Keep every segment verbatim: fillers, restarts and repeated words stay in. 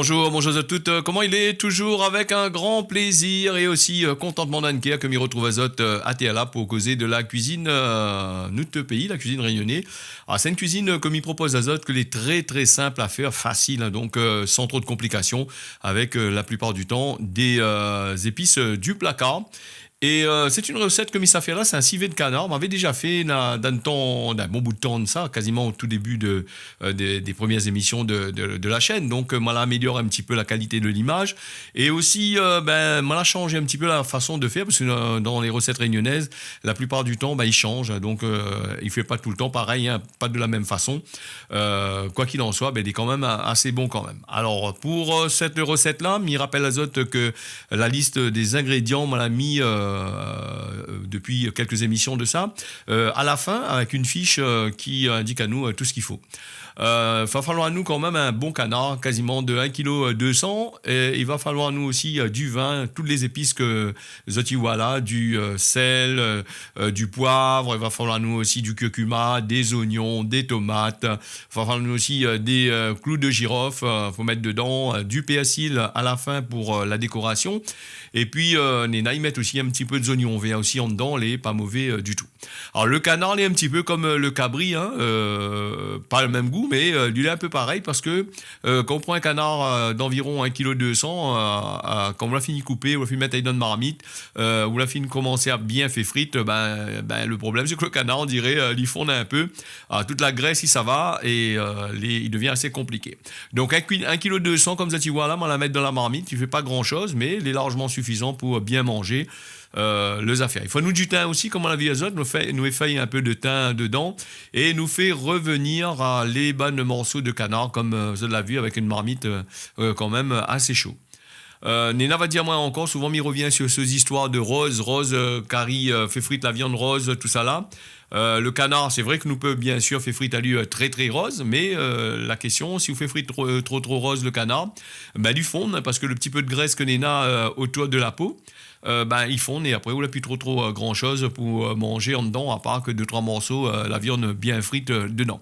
Bonjour, bonjour à toutes. Euh, koman i lé ? Toujours avec un grand plaisir et aussi, euh, kontantman dan kèr ke mi retrouv azot, euh, atèr la pou kozé de la kuizine, euh, nout péi, la kuizine rényoné. Ah, sé in kuizine, euh, ke mi propoz azot, ke lé trè, trè sinp à fèr, fasil, hein, donc, euh, sans trop de complications, avec, euh, la plupart du temps des, euh, épices, euh, du placard. É, euh, sé in resèt ke mi sa fé la, sé in sivé de kanar. Moin lavé déza fé na, dan le tan, na in bon bout de tan de sa, kaziman o tout début de, euh, des, des premières émissions de, de, de la chaîne. Donc, euh, moin la amélior in ti pé la kalité de limaz. É osi, euh, bin, moin la shanz in ti pé la fason de fèr, parske, euh, dan lé resèt rényonèz, la plupart du tan, bin, i shanz. Donc, euh, i fé pa tout le tan parèy, hein, pa de la mèm fason. Euh, quoi qu'il en soit, bin, lé kan mèm a-, asé bon kan mèm. Alor, pou, euh, sèt resèt-la, mi rapèl azot ke la lis dé zingrédian, moin la mi, euh, dopi kèlk émisyon de sa, euh, à la fin, avèk in fish, euh, ki indik anou, euh, tout sak i fo. Euh, va faloir anou kan mèm in bon kanar, kaziman de in kilo, euh, dé san, é i va faloir anou osi, euh, du vin, tout lé zépis ke zot i voi la, du, euh, sèl, euh, euh, du poiv, i va faloir anou osi du kurkuma, dé zoignon, dé tomat, i va faloir anou osi, euh, dé, euh, klou de jirof, euh, fo mèt dedan, euh, du pèrsi à la fin pou, euh, la dékorasyon. É pi, euh, néna i mèt osi in ti pé de zoignon vèr osi andan, lé pa mové, euh, du tout. Alor, le kanar, lé in ti pé konm, euh, le kabri, hein, euh, pa le mèm gou, mé, euh, li lé in pé parèy parske, euh, kan ou pran in kanar, euh, d'anviron in kilo dé san, euh, euh, kan ou la fini koupé, ou la fini mèt ali dan in marmit, euh, ou la fini komans a bien fé frit, euh, bin, bin, le problèm, sé ke le kanar, on diré, euh, li fonn in pé, euh, tout la grès i sava é, euh, lé, i devien asé konpliké. Donk, in kui-, in kilo dé san, konm zot i voi la, moin la mèt dan la marmit, i fé pa gran shoz, mé lé larzman sifizan pou bien manzé, euh, lé zafèr. I fo anou du tin osi, konm moin la vi azot, nou fé, nou éfèy in pé de tin dedan é nou fé revenir, euh, lé bann morso de kanar, konm, euh, zot la vi, avèk in marmit, euh, euh, kan mèm, euh, asé sho. Euh, néna va dir amoin ankor, souvan mi revien sur sé zistoir de roz, roz, euh, kari, euh, fé frit la viann roz, tout sa la. Euh, le kanar, sé vré ke nou pé biensir fé frit ali, euh, trè, trè roz, mé, euh, la késtion, si ou fé frit tro, euh, tro, tro roz le kanar, bin, li fonn, parske le ti pé de grès ke néna, euh, otour de la po, euh, bin, i fonn, é apré, ou la pi tro, tro, euh, gran shoz pou, euh, manzé andan, apar ke dé, troi morso, euh, la viann bien frit, euh, dedan.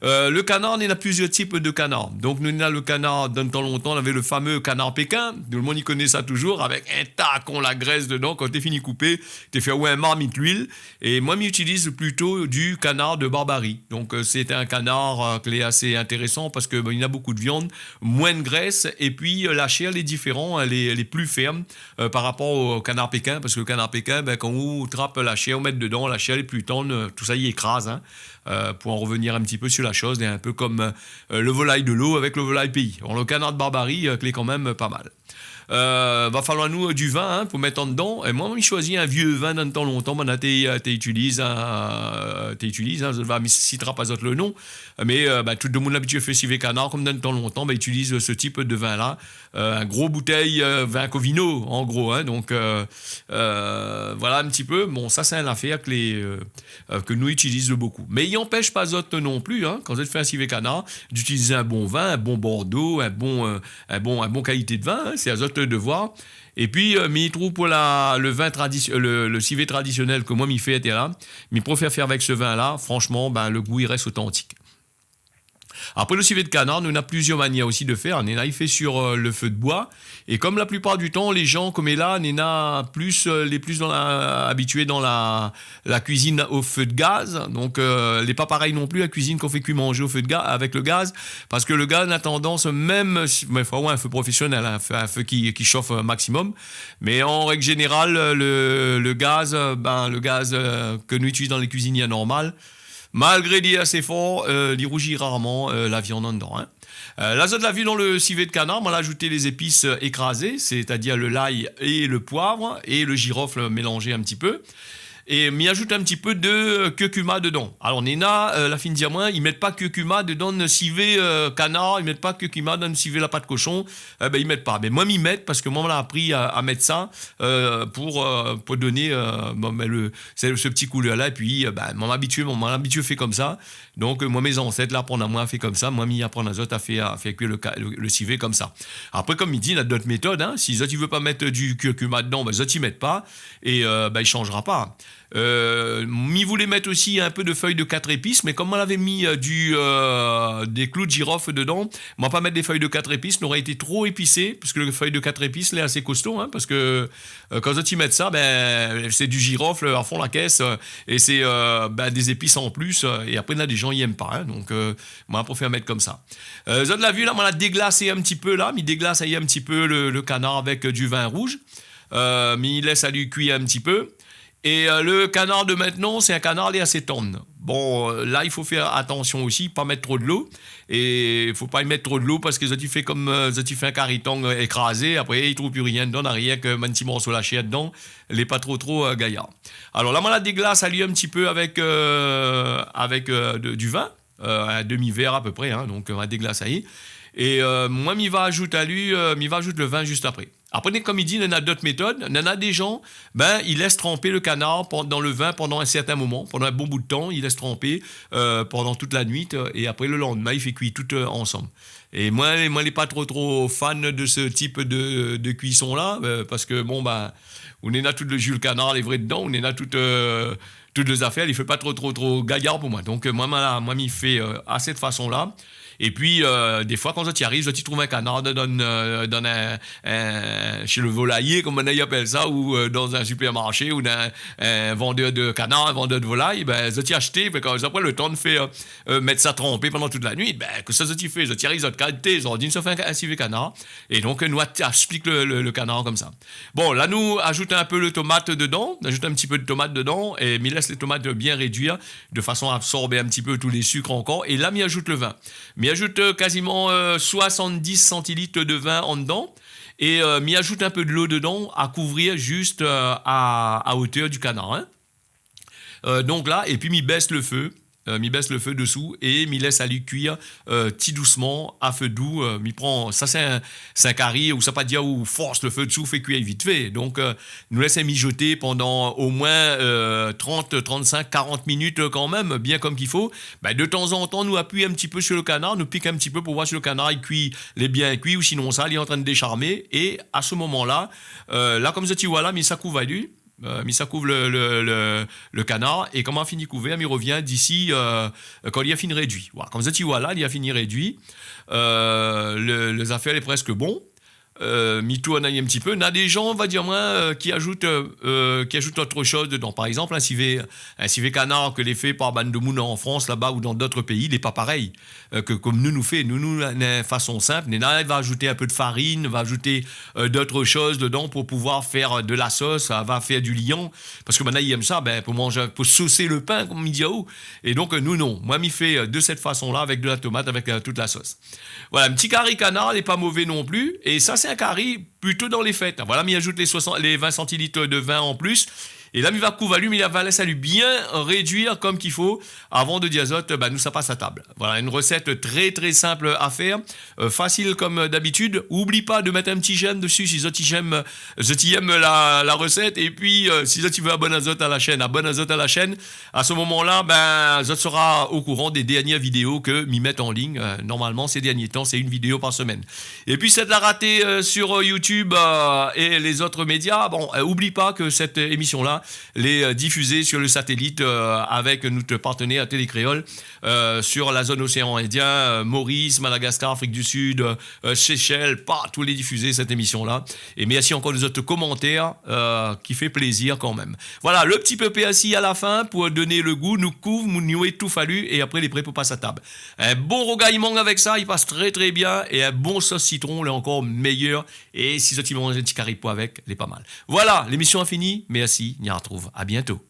Euh, le kanar, néna plizièr tip de kanar. Donk, nou néna le kanar, dan tan lontan, navé le famé kanar pékin. Tout le moun i koné sa touzour, avèk in takon la grès dedan. Kan té fini koupé, té fé, ouais, in marmit luil. É moin, mi itiliz plito du kanar de Barbarie. Donk, euh, sé in kanar, euh, ke lé asé intérésan parske, bon, néna bonpé de viann, moin de grès, é pi, euh, la shèr, lé diféran, lé, lé pli fèrm, euh, par rapor o kanar pékin, parske le kanar pékin, bin, kan ou trap la shèr, ou mèt dedan, la shèr lé pli tann, euh, tout sa i ékraz, hein. Euh, pou an revenir in ti pé sur la shoz, lé in pé konm, euh, le volay de lo avèk le volay péi. Alor, le kanar de Barbarie, euh, ke lé kan mèm, euh, pa mal. Euh, va faloir anou, euh, du vin, hein, pou mèt andan. É moin, mi shoizi in vié vin dan tan lontan, moin té, euh, té itiliz, euh, té itiliz, hein, zot va mi sitra pa zot le non. Mé, euh, bin, tout demoun la abitié fé sivé kanar, konm dan tan lontan, bin, itiliz, euh, se tip de vin-la. Euh, in gro boutèy, euh, vin Covino, an gro, hein. Donk, euh, euh, voilà in ti pé. Bon, sa, sé in afèr ke lé, euh, euh, ke nou itiliz bonpé. Mé i anpèsh pa zot non pli, hein, kan zot i fé in sivé kanar, d'itiliz in bon vin, in bon Bordeaux, in bon, euh, in bon, in bon kalité de vin, hein, sé azot de voir. É pi, euh, mi trouv pou la, le vin tradis-, le, le sivé tradisionèl ke moin mi fé, té la, mi préfèr fé avèk se vin-la, franshman, bin, le gou, i rès otantik. Apré, le sivé de kanar, nou néna plizièr manièr osi de fèr. Néna i fé sur, euh, le fé de boi. É konm la plipar du tan, lé jan, konm la, néna pli, euh, lé pli dan la, abitié dan la, la kuizine o fé de gaz. Donk, euh, lé pa parèy non pli la kuizine kan ou fé kui manzé o fé de ga-, avèk le gaz. Parske le gaz na tandans, mèm si, mé fo avoir in fé profésionèl, hein, in fé, in fé ki, ki shof, euh, maximum. Mé an règ zénéral, euh, le, le gaz, euh, bin, le gaz, euh, ke nou itiliz dan lé kuizinièr normal, malgré li lé asé for, euh, li rouzi rarman, euh, la viann andan, hein. Euh, la zot la vi dan le sivé de kanar, moin la azout lé zépis, euh, ékrazé, sétadir le lay é le poiv é le jirof mélanzé in ti pé. É mi azout in ti pé de, euh, kurkuma dedan. Alor, néna, euh, la fine di amoin, i mèt pa kurkuma dedan le sivé, euh, kanar, i mèt pa kurkuma dan le sivé la pat koshon. Eh bin, i mèt pa. Mé moin, mi mèt parske moin, moin la apri a, a mèt sa, euh, pou, euh, pou doné, euh, bon, bin, le, sé, se ti koulèr-la. É pi, euh, bin, moin la abitié, moin, moin la abitié fé konmsa. Donk, euh, moin, mé zansèt la aprann amoin a fé konmsa. Moin, mi aprann azot a fé, a fé kui le ka-, le, le sivé konmsa. Apré, konm mi di, néna d'ot métod, hein. Si zot i vé pa mèt du kurkuma dedan, bin, zot i mèt pa. É, euh, bin, i shanzra pa. Euh, mi voulé mèt osi in pé de fèy de kat épis, mé kom moin lavé mi, euh, du, euh, dé klou de jirof dedan, moin la pa mèt dé fèy de kat épis, noré été tro épisé, parske le fèy de kat épis lé asé kosto, in, parske, euh, kan zot i mèt sa, bin, sé du jirof a fon la kès, euh, é sé, euh, bin, dé zépis an plis, euh, é apré, na dé jan i èm pa, in, donk, euh, moin la préfèr mèt komsa. Euh, zot la vi la, moin la déglasé in ti pé la, mi déglas in ti pé le, le kanar avèk, euh, du vin rouj. Euh, mi lès ali kui in ti pé. É, euh, le kanar de mintnan, sé in kanar lé asé tann. Bon, euh, la, i fo fèr atansion osi, pa mèt tro dolo. É fo pa i mèt tro dolo parske zot i fé kom, euh, zot i fé in kari tang, euh, ékrazé, apré, i trouv pi rien dedan, na rienk bann ti morso la shèr dedan, lé pa tro, tro, euh, gayar. Alor la, moin la déglas ali in ti pé avèk, euh, avèk, euh, de, du vin, euh, in demi vèr a pé pré, in, donk, euh, moin la déglas ali. É, euh, moin, mi va azout ali, euh, mi va azout le vin zis apré. Apré, kom mi di, néna dot métod. Néna dé jan, bin, i lès tranpé le kanar pan-, dan le vin pandan in sèrtin moman, pandan in bon bout de tan, i lès tranpé, euh, pandan tout la nuit, euh, é apré, le landmin, i fé kui tout, euh, ansanm. É moin, moin lé pa tro, tro fan de se tip de, de kuison la, euh, parske, bon, bin, ou néna tout le ji le kanar lé vré dedan, ou néna tout, euh, tout le zafèr, i fé pa tro, tro, tro gayar pou moin. Donk, euh, moin, moin la, moin, mi fé, euh, a sèt fason la. É pi, euh, défoi, kan zot i ariv, zot i trouv in kanar dan, dan, euh, dan in, in, shé le volayié, kom i apèl sa, ou, euh, dan in sipèrmarshé, ou dan in, in vandèr de kanar, in vandèr de volay, bin, zot i ashté, bin, kan zot la pa le tan de fèr, euh, euh, mèt sa tranpé pandan tout la nuit, bin, kosa zot i fé, zot i ariv, zot kal té, zot i di, sa fé in, in sivé kanar. É donk, nou a-, asplik le, le, le kanar komsa. Bon, la, nou azout in pé le tomat dedan, nou azout in ti pé de tomat dedan, é mi lès le tomat bien rédui, de fason a absorb in ti pé tout le sik ankor. É la, mi azout le vin. Mi azout, euh, kaziman, euh, soisann-dis santilit de vin andan. É, euh, mi azout in pé dolo dedan, a kouvrir zis, euh, a, a otèr du kanar, in. Euh, donk la, é pi mi bès le fé, euh, mi bès le fé desou é mi lès ali kuir, euh, ti dousman, a fé dou, euh, mi pran, sa sé in, sé in kari, ou sa pa dir ou fors le fé desou, fé kuir vit fé. Donk, euh, nou lès mijoté pandan omoin, euh, trant, trant-sink, karant minit, euh, kan mèm, bien kom k'i fo. Bin, de tanzantan, nou apuy in ti pé sur le kanar, nou pik in ti pé pou voir si le kanar i kui, lé bien kui, ou sinonsa, li lé antrin de désharmé. É a se moman la, euh, la, kom zot i voi la, mi sa kouv ali. Euh, mi sa kouv le, le, le, le kanar, é kan ma fini kouvèr, mi rovien disi, euh, kan li la fini rédui. Voilà, kom zot i voi la, li la fini rédui. Euh, le, le zafèr lé prèsk bon. Euh, mi tourn in ti pé. Na dé jan, va dir moin, euh, ki azout, euh, euh, ki azout ot shoz dedan. Par égzanp, in sivé, in sivé kanar ke lé fé par bann demoun an Frans, laba, ou dan dot péi, lé pa parèy. Euh, ke, kom nou, nou fé. Nou, nou, nou, in fason sinp, néna va azout in pé de farine, va azout, euh, dot shoz dedan pou pouvoir fèr, euh, de la sos, sa va fèr du lian. Parske banna i èm sa, bin, pou manzé, pou sos le pin, kom i di aou. É donk, euh, nou, non. Moin, mi fé, euh, de sèt fason la, avèk de la tomat, avèk, euh, tout la sos. Voilà, in ti kari kanar, lé pa mové non pli. É sa, sé in kari plito dan lé fèt. Voilà, mi azout lé soisann, lé vin santilit de vin an plis. É la, mi va kouv ali, mi va lès ali bien rédui kom k'i fo avan de dir azot, bin, nou sa pas a tab. Voilà, in rosèt trè, trè sinp a fèr, euh, fasil kom, euh, dabitid. Oubli pa de mèt in ti j'aime desi si zot i j'aime, zot i èm la, la rosèt. É pi, euh, si zot i vé abonn azot a la shèn, abonn azot a la shèn. A se moman la, bin, zot sera o kouran dé dèrnié vidéo ke mi mèt an lign. Euh, normalman, sé dèrnié tan, sé in vidéo par semèn. É pi, si zot la raté, euh, sur, euh, YouTube, euh, é lé zot média, bon, euh, oubli pa ke sèt émision la, lé, euh, difizé sur le satelit, euh, avèk nout partenèr Télé Kréol, euh, sur la zone océan Indien, euh, Maurice, Madagascar, Afrique du Sud, euh, euh, Seychelles, partou lé difizé sèt émision la. É mèrsi ankor de zot komantèr, euh, ki fé plézir kan mèm. Voilà, le ti pé pèrsi a la fin pou done le gou, nou kouv, nou étouf ali, é apré, lé pré pou pas a tab. In bon rougay mang avèk sa, i pas trè, trè bien, é in bon sos sitron, lé ankor méyèr. É si zot i manz in ti kari poi avèk, lé pa mal. Voilà, lémision la fini. Mèrsi, ni artrouv. A bientôt.